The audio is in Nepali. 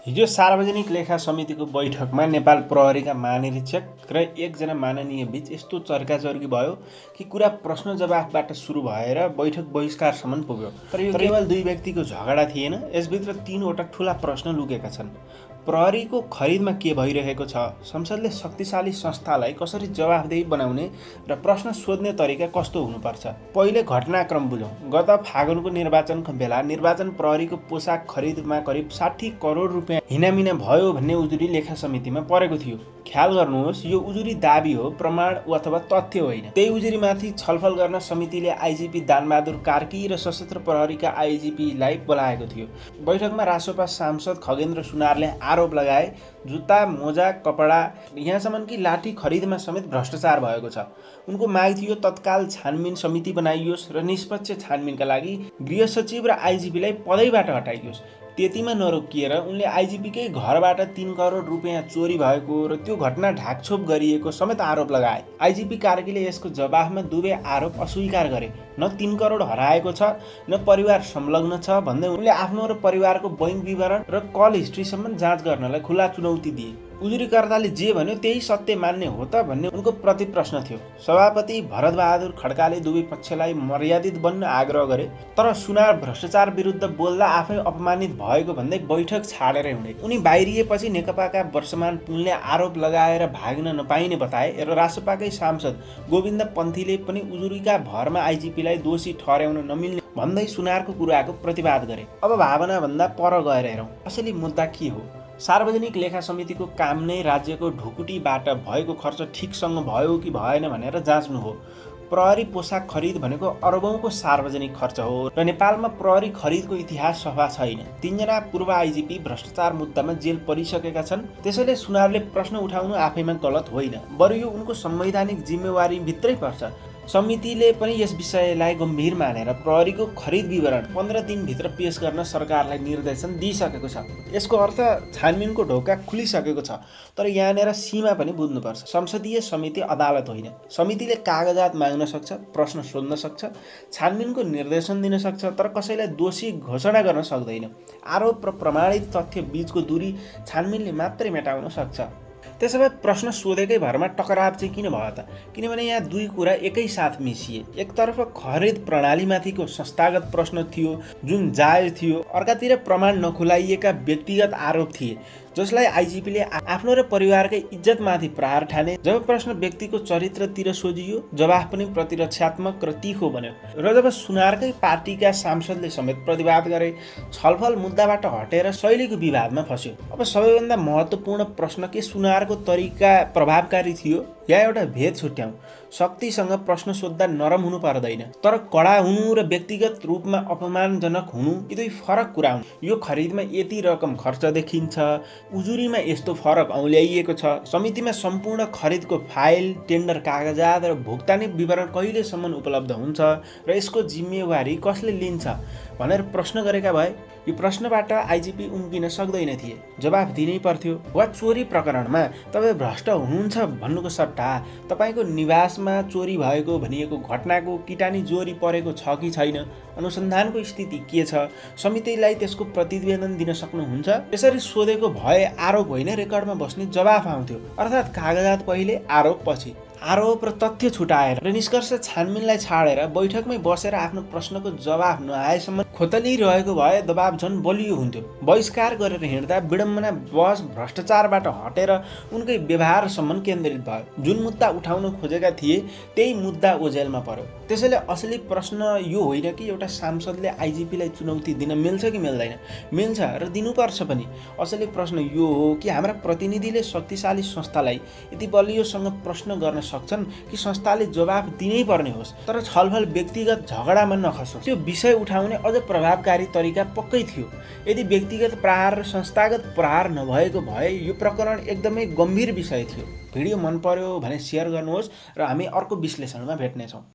हिजो सार्वजनिक लेखा समितिको बैठकमा नेपाल प्रहरीका महानिरीक्षक र एकजना माननीय बीच यस्तो चर्काचर्की भयो कि कुरा प्रश्न जवाफबाट सुरु भएर बैठक बहिष्कारसम्म पुग्यो। तर यो केवल दुई व्यक्तिको झगडा थिएन, यसभित्र तीनवटा ठूला प्रश्न लुकेका छन्। प्रहरीको खरिदमा के भइरहेको छ, संसदले शक्तिशाली संस्थालाई कसरी जवाफदेही बनाउने र प्रश्न सोध्ने तरिका कस्तो हुनुपर्छ। पहिले घटनाक्रम बुझौँ। गत फागुनको निर्वाचनको बेला निर्वाचन प्रहरीको पोसाक खरिदमा करिब 60 करोड रुपियाँ हिनामिना भयो भन्ने उजुरी लेखा समितिमा परेको थियो। ख्याल गर्नुहोस्, यो उजुरी दाबी हो, प्रमाण अथवा तथ्य होइन। त्यही उजुरीमाथि छलफल गर्न समितिले आइजिपी दानबहादुर कार्की र सशस्त्र प्रहरीका आइजिपीलाई बोलाएको थियो। बैठकमा रासोपा सांसद खगेन्द्र सुनारले आरोप लगाए जुत्ता, मोजा, कपडा, यहाँसम्म कि लाठी खरिदमा समेत भ्रष्टाचार भएको छ। उनको माग थियो तत्काल छानबिन समिति बनाइयोस् र निष्पक्ष छानबिनका लागि गृह सचिव र आइजिपीलाई पदैबाट हटाइयोस्। त्यतिमा नरोकिएर उनले आइजिपीकै घरबाट 3 करोड रुपियाँ चोरी भएको र त्यो घटना ढाकछोप गरिएको समेत आरोप लगाए। आइजिपी कार्कीले यसको जवाफमा दुवै आरोप अस्वीकार गरे। न 3 करोड हराएको छ, न परिवार संलग्न छ भन्दै उनले आफ्नो र परिवारको बैंक विवरण र कल हिस्ट्रीसम्म जाँच गर्नलाई खुला चुनौती दिए। उजुरीकर्ताले जे भन्यो त्यही सत्य मान्ने हो त भन्ने उनको प्रतिप्रश्न थियो। सभापति भरतबहादुर खड्काले दुवै पक्षलाई मर्यादित बन्न आग्रह गरे, तर सुनार भ्रष्टाचार विरुद्ध बोल्दा आफै अपमानित भएको भन्दै बैठक छाडेर हिँडे। उनी बाहिरिएपछि नेकपाका वर्षमान पुनले आरोप लगाएर भाग्न नपाइने बताए र रासोपाकै सांसद गोविन्द पन्थीले पनि उजुरीका भरमा आइजिपीलाई दोषी ठहर्याउन नमिल्ने भन्दै सुनारको कुराको प्रतिवाद गरे। अब भावनाभन्दा पर गएर हेरौँ, असली मुद्दा के हो। सार्वजनिक लेखा समितिको काम नै राज्यको ढुकुटीबाट भएको खर्च ठिकसँग भयो कि भएन भनेर जाँच्नु हो। प्रहरी पोसाक खरिद भनेको अरबौंको सार्वजनिक खर्च हो र नेपालमा प्रहरी खरिदको इतिहास सफा छैन। 3 जना पूर्व आइजिपी भ्रष्टाचार मुद्दामा जेल परिसकेका छन्। त्यसैले सुनारले प्रश्न उठाउनु आफैमा गलत होइन, बरु यो उनको संवैधानिक जिम्मेवारी भित्रै पर्छ। समितिले पनि यस विषयलाई गम्भीर मानेर प्रहरीको खरिद विवरण 15 दिनभित्र पेश गर्न सरकारलाई निर्देशन दिइसकेको छ। यसको अर्थ छानबिनको ढोका खुलिसकेको छ। तर यहाँनिर सीमा पनि बुझ्नुपर्छ। संसदीय समिति अदालत होइन। समितिले कागजात माग्न सक्छ, प्रश्न सोध्न सक्छ, छानबिनको निर्देशन दिन सक्छ, तर कसैलाई दोषी घोषणा गर्न सक्दैन। आरोप र प्रमाणित तथ्य बीचको दूरी छानबिनले मात्रै मेटाउन सक्छ। त्यसो भए प्रश्न सोधेकै भरमा टकराव चाहिँ किन भयो त? किनभने यहाँ दुई कुरा एकै साथ मिसिए। एकतर्फ खरिद प्रणालीमाथिको संस्थागत प्रश्न थियो जुन जायज थियो, अर्कातिर प्रमाण नखुलाइएका व्यक्तिगत आरोप थिए जसलाई आइजिपीले आफ्नो र परिवारकै इज्जतमाथि प्रहार ठाने। जब प्रश्न व्यक्तिको चरित्रतिर सोझियो, जवाफ पनि प्रतिरक्षात्मक र तीखो बन्यो। र जब सुनारकै पार्टीका सांसदले समेत प्रतिवाद गरे, छलफल मुद्दाबाट हटेर शैलीको विवादमा फस्यो। अब सबैभन्दा महत्त्वपूर्ण प्रश्न के सुनारको तरिका प्रभावकारी थियो या एउटा भेद छुट्याउँ। शक्तिसँग प्रश्न सोद्धा नरम हुनु पर्दैन, तर कडा हुनु र व्यक्तिगत रूपमा अपमानजनक हुनु यी दुई फरक कुरा हुन्। यो खरिदमा यति रकम खर्च देखिन्छ, उजुरीमा यस्तो फरक औल्याइएको छ, समितिमा सम्पूर्ण खरिदको फाइल, टेन्डर कागजात र भुक्तानी विवरण कहिलेसम्म उपलब्ध हुन्छ र यसको जिम्मेवारी कसले लिन्छ भनेर प्रश्न गरेका भए यो प्रश्नबाट आइजिपी उम्किन सक्दैन थिए। जवाफ दिनै पर्थ्यो। वा चोरी प्रकरणमा तपाईँ भ्रष्ट हुनुहुन्छ भन्नुको सट्टा तपाईँको निवासमा चोरी भएको भनिएको घटनाको किटानी जोरी परेको छ कि छैन, अनुसन्धानको स्थिति के छ, समितिलाई त्यसको प्रतिवेदन दिन सक्नुहुन्छ। यसरी सोधेको भए आरोप होइन, रेकर्डमा बस्ने जवाफ आउँथ्यो। अर्थात् कागजात पहिले, आरोप पछि। आरोप र तथ्य छुटाएर र निष्कर्ष छानबिनलाई छाडेर बैठकमै बसेर आफ्नो प्रश्नको जवाफ नआएसम्म खोतलिरहेको भए दबाब झन् बलियो हुन्थ्यो। बहिष्कार गरेर हिँड्दा विडम्बना बस भ्रष्टाचारबाट हटेर उनकै व्यवहारसम्म केन्द्रित भयो। जुन मुद्दा उठाउन खोजेका थिए त्यही मुद्दा ओझेलमा पर्यो। त्यसैले असली प्रश्न यो होइन कि एउटा सांसदले आइजिपीलाई चुनौती दिन मिल्छ कि मिल्दैन। मिल्छ र दिनुपर्छ पनि। असली प्रश्न यो हो कि हाम्रा प्रतिनिधिले शक्तिशाली संस्थालाई यति बलियोसँग प्रश्न गर्न सक्छन् कि संस्थाले जवाफ दिनै पर्ने होस्, तर छलफल व्यक्तिगत झगडामा नखसोस्। त्यो विषय उठाउने अझ प्रभावकारी तरिका पक्कै थियो। यदि व्यक्तिगत प्रहार र संस्थागत प्रहार नभएको भए यो प्रकरण एकदमै गम्भीर विषय थियो। भिडियो मन पर्यो भने सेयर गर्नुहोस् र हामी अर्को विश्लेषणमा भेट्नेछौँ।